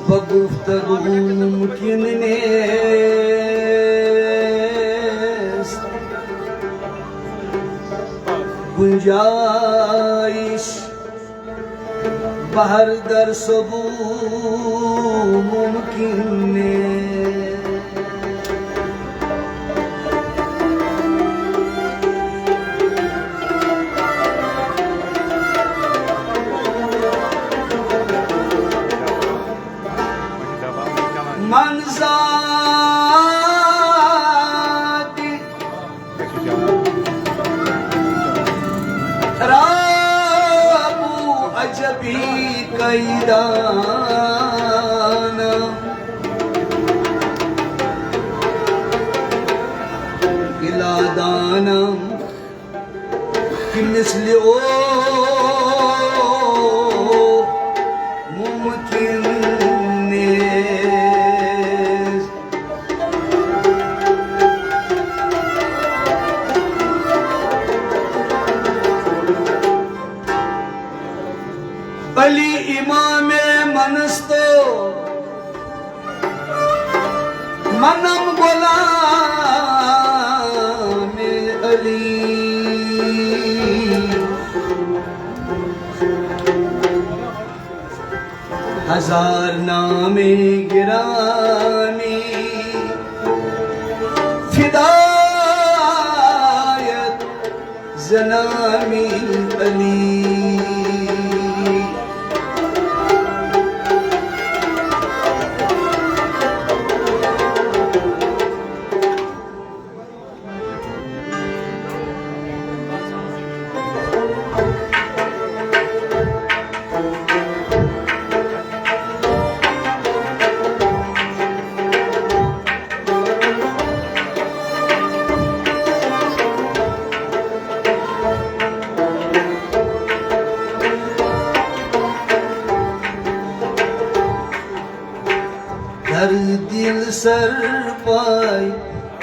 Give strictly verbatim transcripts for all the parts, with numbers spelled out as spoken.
بہ گفتگو ممکن نیست، گنجائش بہر در سبو ممکن نیست۔ من ذاتی را بو عجبی قیدانم، گلادانم کہ مثل او ممکن نیست۔ علی امام منستو، منم غلام علی۔ ہزار نام گرامی فدایت ز نام علی۔ در دل سر پای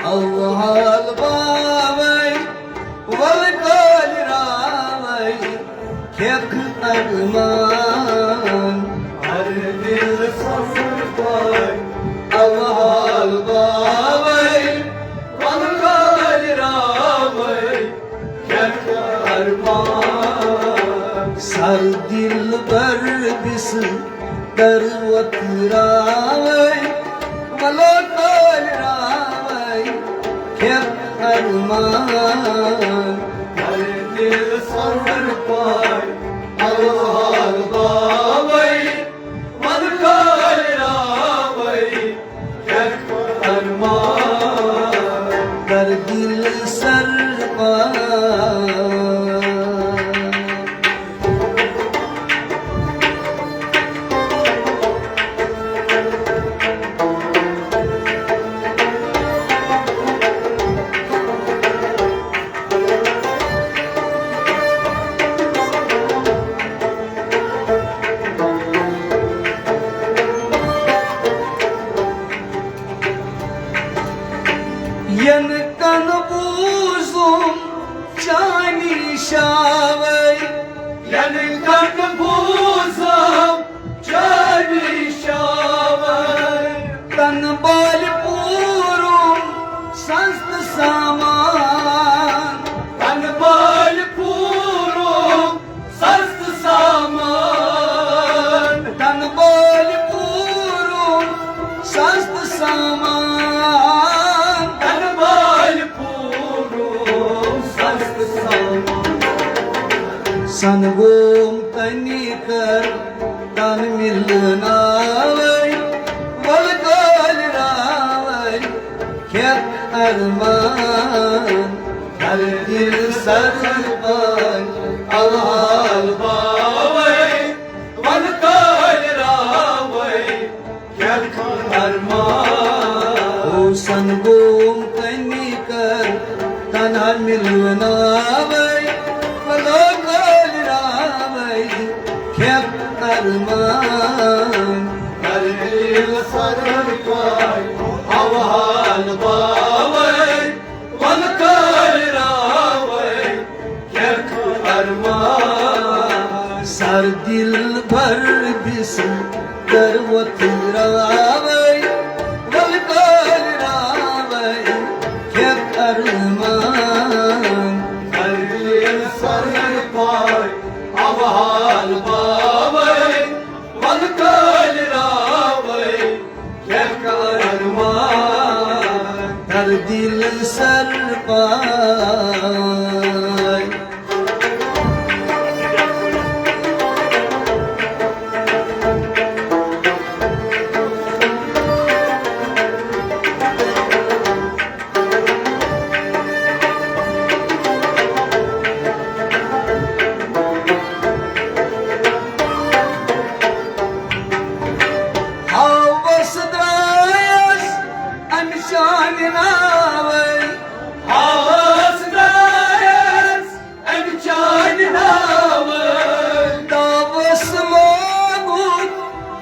اوحال باوی، ول کال راوی کھیک ارمان۔ ہر دل سر پای اوحال باوی، ول کال راوی کھیک ارمان۔ سر دل بر بس در وتراوی، ولو تال راوی کھیک ارمان۔ ہر دل سر پای اوحال باوی، ول کال راوی کھیک ارمان۔ در دل سر پای۔ ین کن بوزم چانی شاوی، ین کن بوزم چانی شاوی۔ تن بال پورم سست سامان، تن بال پورم سست سامان۔ تن بال پورم سست سامان، تن بال پورم سست سامان۔ سن گوم تنی کر تن ملناوی، ول کال راوی کھیک ارمان۔ ہر دل سر پای اوحال باوی، ول کال راوی کھیک ارمان۔ او سن گوم تنی کر تنہا ملناوی، ولو کال راوی کھیک ارمان۔ ہر دل سر پای اوحال باوی، ول کال راوی کھیک ارمان۔ سر دل بر بس وۄتھ راوے، وَلہٕ کٲلۍ راوے، کھٮ۪تھ ارمان۔ سر سر پاے، اوہال باوے، وَلہٕ کٲلۍ راوے، کھٮ۪تھ ارمان۔ کر دِل سر پاے۔ ہاوس درٛایس امہِ چانہِ ناوے۔ ہاوس درٛایس امہِ چانہِ ناوٕ۔ داوس لوگُن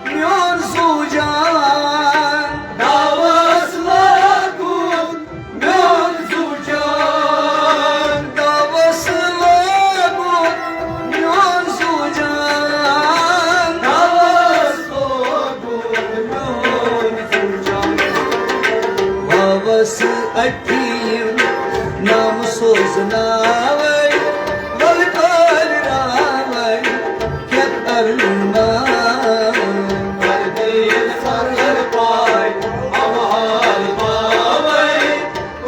میون زُو جان۔ داوس لوگُن میون زُو جان۔ داوس لوگُن میون زُو جان۔ داوس لوگُن میون زُو جان۔ واوس اکیم نام سوزناوے، ولہٕ کٲلۍ راوے، کھٮ۪تھ ارمان۔ پردیس سر پاے، اوہال باوے،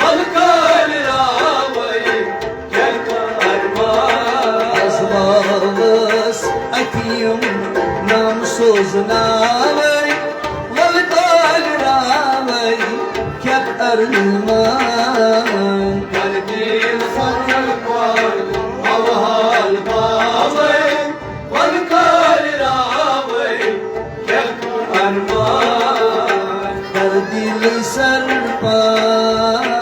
ولہٕ کٲلۍ راوے، کھٮ۪تھ ارمان۔ از واوس اکیم نام سوزناوے، ولہٕ کٲلۍ راوے، کھٮ۪تھ ارمان۔ کر دِل سر پاے، اوہال باوے، وَلہٕ کٲلۍ راوے، کھٮ۪تھ ارمان۔ کر دِل سر پاے۔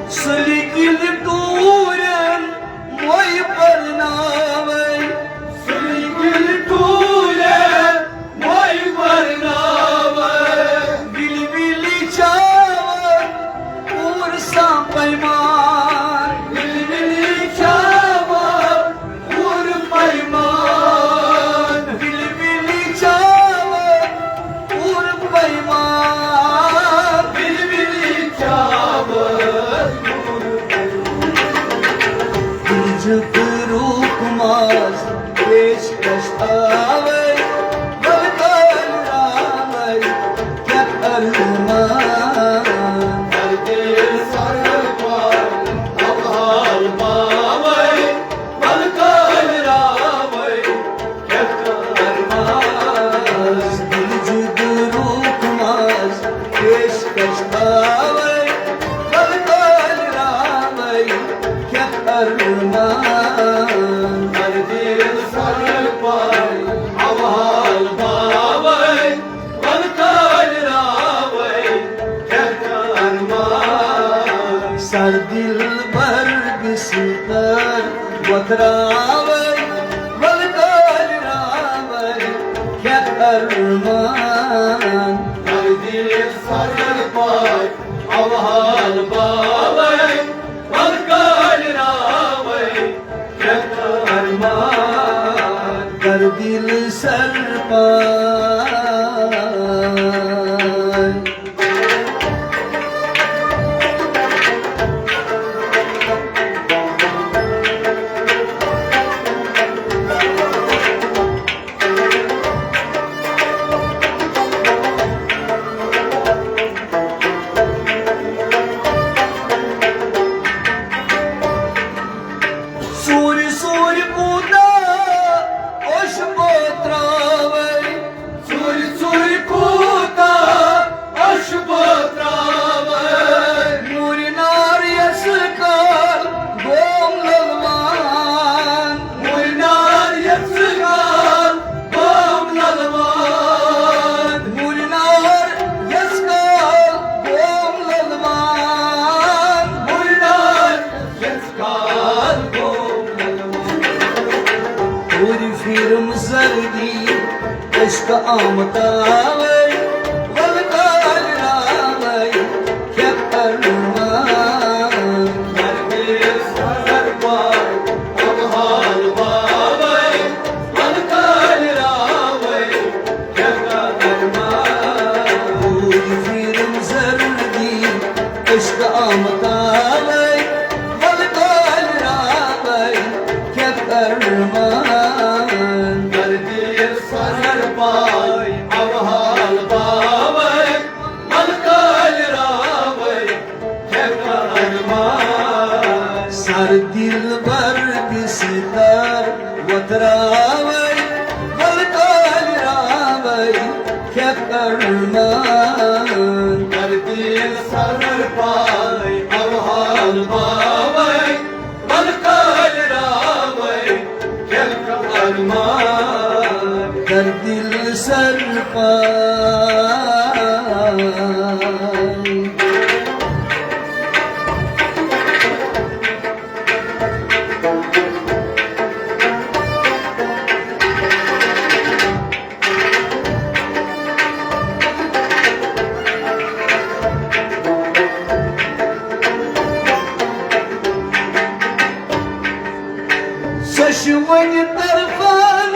سُلہِ کِلۍ ٹوٗرٮ۪ن موے پرناوے۔ سُلہِ کِلۍ ٹوٗرٮ۪ن موے پرناوے۔ وِلہِ وِلہِ چاوَر پوٗرٕ سان پیمان۔ وِلہِ وِلہِ چاوَر پوٗرٕ پیمان۔ وِلہِ وِلہِ چاوَر پوٗرٕ پیمان۔ وِلہِ وِلہِ چاوَر پوٗرٕ پیمان۔ تُجُک روٗپ ماز پیش کش آوے، بلکل راوے، کھٮ۪تھ ارمان۔ کر دِل سر پاے، اوہال باوے، بلکل راوے، کھٮ۪تھ ارمان۔ دِل جُدٕ روٗپ ماز پیش کش آوے، بلکل راوے، کھٮ۪تھ ارمان۔ کر دِل سر پاے، اوہال باوے، ولہٕ کٲلۍ راوے، کھٮ۪تھ ارمان۔ سر دِلبر بِسہٕ کر وۄتھراوے، ولہٕ کٲلۍ راوے، کھٮ۪تھ ارمان۔ کر دِل سر پاے، اوہال باوے، ولہٕ کٲلۍ راوے، کھٮ۪تھ ارمان۔ کر دِل سر پاے۔ تہٕ آمہٕ تاوَے، وَلہٕ کالہِ راوَے، کھٮ۪تھ اَرمان۔ مَرگہِ سَر پاے، اَمہٕ حال باوَے، وَلہٕ کالہِ راوَے، کھٮ۪تھ اَرمان۔ روٗدۍ پھیٖرِم زردی، عشقہٕ آمہٕ تاوَے، وَلہٕ کالہِ راوَے، کھٮ۪تھ اَرمان۔ مَرگہِ سَر پاے، اَمہٕ حال باوَے، وَلہٕ کالہِ راوَے، کھٮ۪تھ اَرمان۔ سَر دِلبَر بِستَر وۄتھراوَے، وَلہٕ کالہِ راوَے، کھٮ۪تھ اَرمان۔ مَرگہِ سَر پاے، اَمہٕ حال باوَے، وَلہٕ کالہِ راوَے، کھٮ۪تھ اَرمان۔ کَر دِل سَر پاے۔ سۄ چھِ وۄنۍ طرفن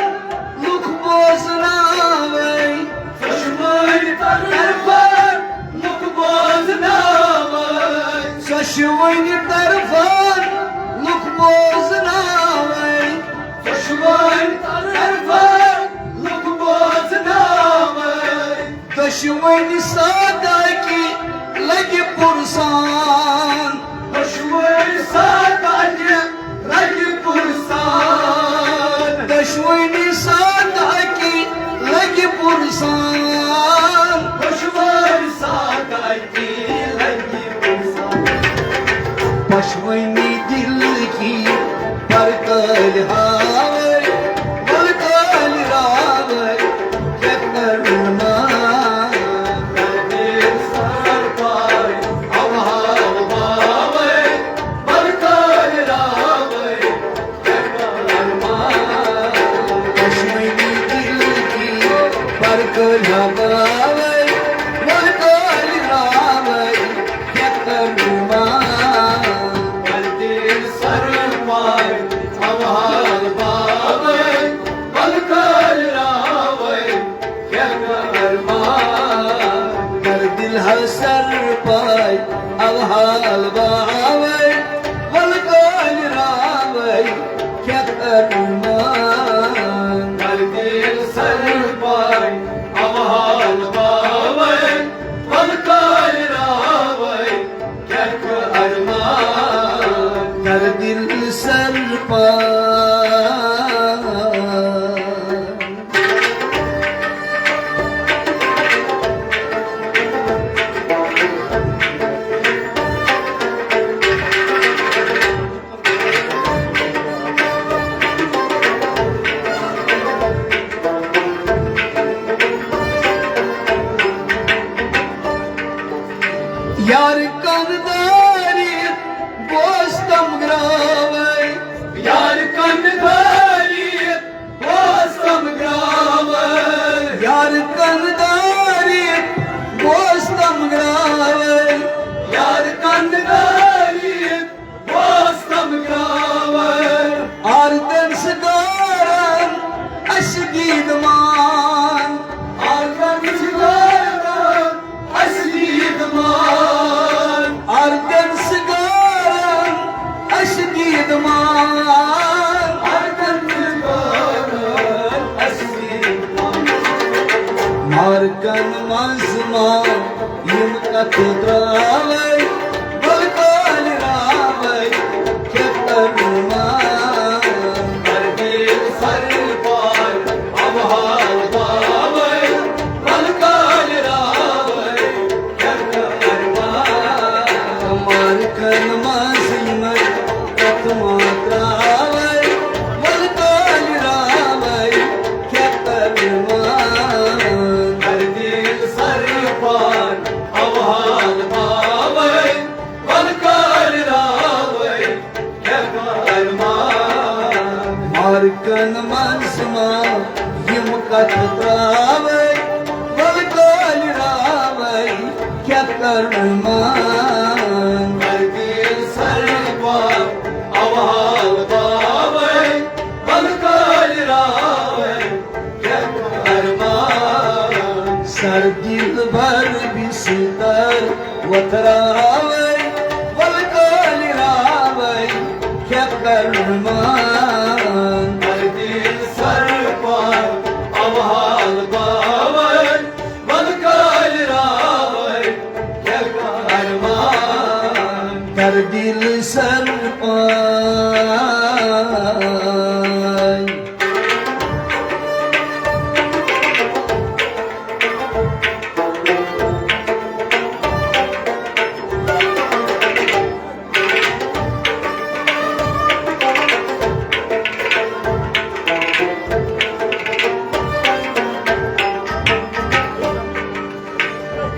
لُکھ بوزناوٕنۍ۔ سۄ چھِ وۄنۍ طرفن لُکھ بوزناوٕنۍ۔ سۄ چھِ وۄنۍ طرفن لُکھ بوزناوٕنۍ۔ سۄ چھِ وۄنۍ طرفن لُکھ بوزناوٕنۍ۔ دۄشوٕنی سادٕ اَکہِ لَگہِ پُرسان۔ دۄشوٕنی سادٕ اَکہِ لَگہِ پُرسان۔ دۄشوٕنی سادٕ اَکہِ لَگہِ پُرسان۔ دۄشوٕنی سادٕ اَکہِ لَگہِ پُرسان۔ پشوانی دل کی پر کل ہاوے، پر کل راوے، کیا کرنا؟ دل سر پائے، اب حال باوے، پر کل راوے، کیا کرنا؟ پشوانی دل کی پر کل ہاوے، پر کل راوے، کیا کرنا؟ دل سر پائے، اب حال باوے، پر کل راوے، کیا کرنا؟ کر دل ہا سر پائے، اب حال باوے، پر کل راوے، کیا کرنا؟ کر دل سر پائے، اب حال باوے، پر کل راوے، کیا کرنا؟ کر دل سر پائے۔ یار کن دٲرِتھ بوز تم گراوے۔ یار کن دٲرِتھ بوز تم گراوے۔ یار کن دٲرِتھ بوز تم گراوے۔ یار کن دٲرِتھ بوز تم گراوے۔ آردن سگارن اَسہِ دیٖد مان۔ آردن سگارن اَسہِ دیٖد مان۔ آردن سگارن اَسہِ دیٖد مان۔ آردن سگارن اَسہِ دیٖد مان۔ مارکن منٛز ما یِم کتھٕ تراوے، بلکل راوے، کھیتن ما۔ پردیپ سر پار، اب حال باوے، بلکل راوے، کھیتن ما۔ مارکن منٛز یِم کتھٕ ما تراوے، بلکل راوے، کھیتن ما۔ پردیپ سر پار، اب حال باوے، بلکل راوے، کھیتن ما۔ مارکن منٛز ما یِم کتھٕ تراوے، مان۔ کر دِل سر پار اوحال باوے، ول کالہِ راوے کھٮ۪تھ ارمان۔ سر دِل بر بستر وۄتھراوے، ول کالہِ راوے کھٮ۪تھ ارمان۔ کر دِل سر پار اوحال باوے، ول کالہِ راوے کھٮ۪تھ ارمان۔ کر دِل سر پار۔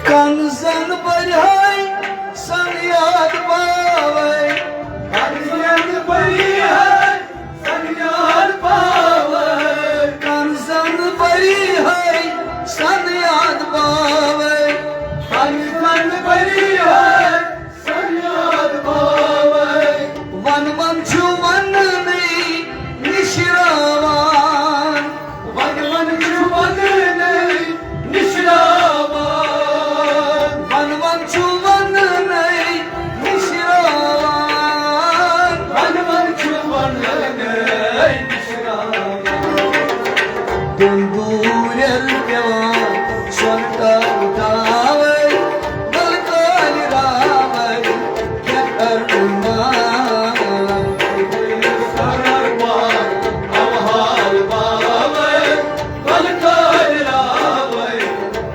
کنزن برہے سن یاد پاوے۔ کنزن برہے سن یاد پاوے۔ کنزن برہے سن یاد پاوے۔ کنزن برہے سن یاد پاوے۔ ون ون چھُ وننٕے نِشراوان۔ ون ون چھُ وننٕے نِشراوان۔ ون ون چھُ وننٕے نِشراوان۔ ون ون چھُ وننٕے نِشراوان۔ دُندوٗرٮ۪ن پٮ۪وان سۄن تاوٕ تاوَے، بلہٕ کالہِ راوَے کھٮ۪تھ ارمان۔ سرپار اوحال باوَے، بلہٕ کالہِ راوَے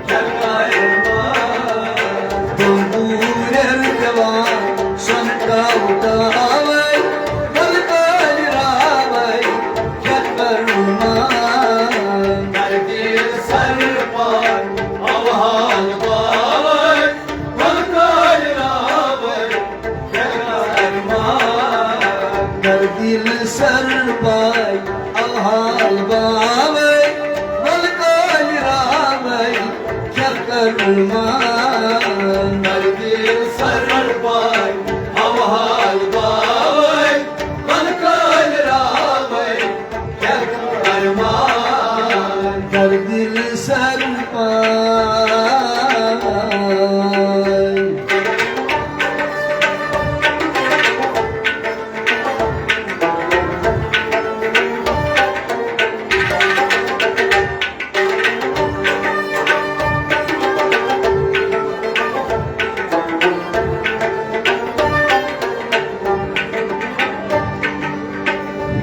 کھٮ۪تھ ارمان۔ دُندوٗرٮ۪ن پٮ۪وان سۄن تاوٕ تاوَے، بلہٕ کالہِ راوَے کھٮ۪تھ ارمان۔ کر دِل سر پار اوحال باوَے، ول کالہِ راوَے کھٮ۪تھ ارمان۔ کر دِل سر پار اوحال باوَے، ول کالہِ راوَے کھٮ۪تھ ارمان۔ کر دِل سر پار اوحال باوَے، ول کالہِ راوَے کھٮ۪تھ ارمان۔ کر دِل سر پار۔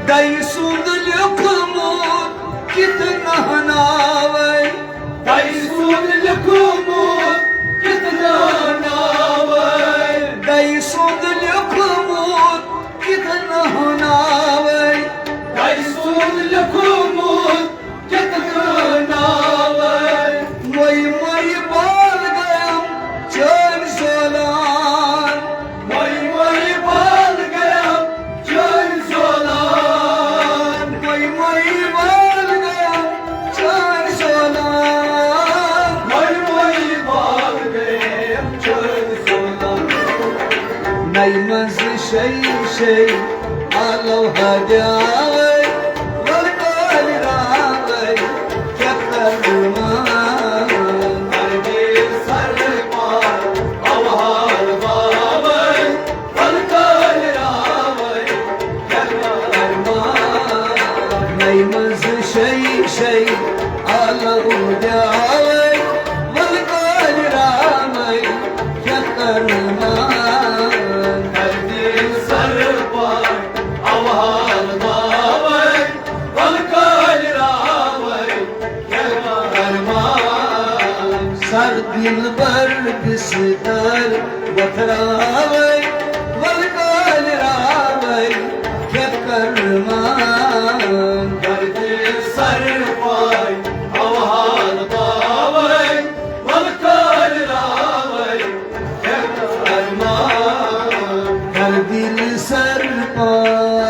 دَیہِ سُنٛد لیوٗکھمُت کِتھ نہناوَے۔ دَیہِ سُنٛد لیوٗکھمُت کِتھ نہناوَے۔ دَیہِ سُنٛد لیوٗکھمُت کِتھ نہناوَے۔ دَیہِ سُنٛد لیوٗکھمُت کِتھ نہناوَے۔ مٔے مٔے بال گٔیم چٲنۍ زولان۔ مٔے مٔے بال گٔیم چٲنۍ زولان۔ مٔے مٔے بال گٔیم چٲنۍ زولان۔ مٔے مٔے بال گٔیم چٲنۍ زولان۔ نَیہِ منٛز شے شے آلو ہدیاوے، ول کالہِ راوے کھٮ۪تھ ارمان۔ کر دِل سر پار اوحال باوے، ول کالہِ راوے کھٮ۪تھ ارمان۔ نَیہِ منٛز شے شے آلو ہدیاوے، ول کالہِ راوے کھٮ۪تھ ارمان۔ کر دِل سر پار اوحال باوے، ول کالہِ راوے کھٮ۪تھ ارمان۔ سر دِل بر بستر وۄتھراوے، ول کالہِ راوے کھٮ۪تھ ارمان۔ کر دِل سر پار اوحال باوے، ول کالہِ راوے کھٮ۪تھ ارمان۔ کر دِل سر پار۔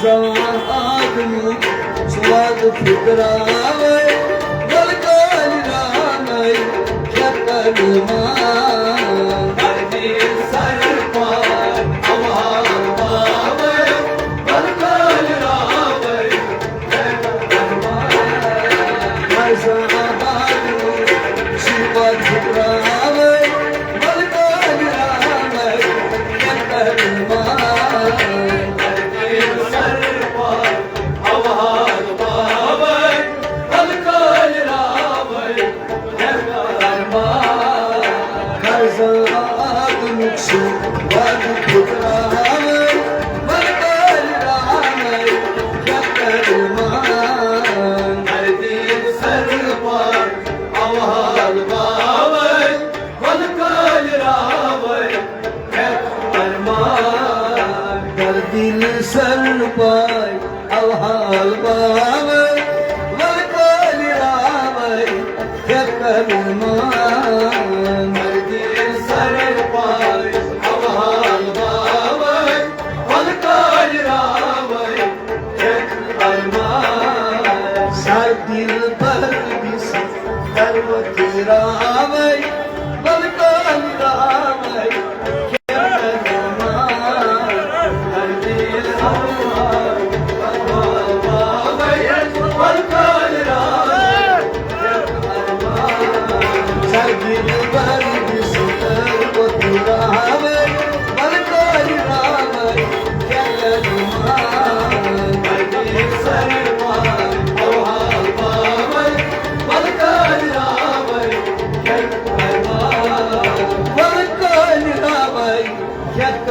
آدمُک سواد پھِٹراوَے، وَلہٕ کالہِ رامَے کھٮ۪تھ کلمہ۔ دِل سر پاے اوحال باوے، وَلہٕ کالہِ راوے کھٮ۪تھ کلمان۔ دِل سر پاے اوحال باوے، وَلہٕ کالہِ راوے کھٮ۪تھ کلمان۔ سر دِل بر بِس کروتی راوے، وَلہٕ کالہِ راوے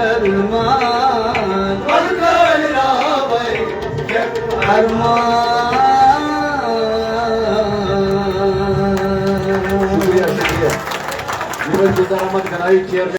کلمان، وَلہٕ کالہِ راوے کھٮ۪تھ ارمان۔ شکریہ، شکریہ۔ یہِ ٲسۍ گُلزار احمد گنایی، چیئرمین۔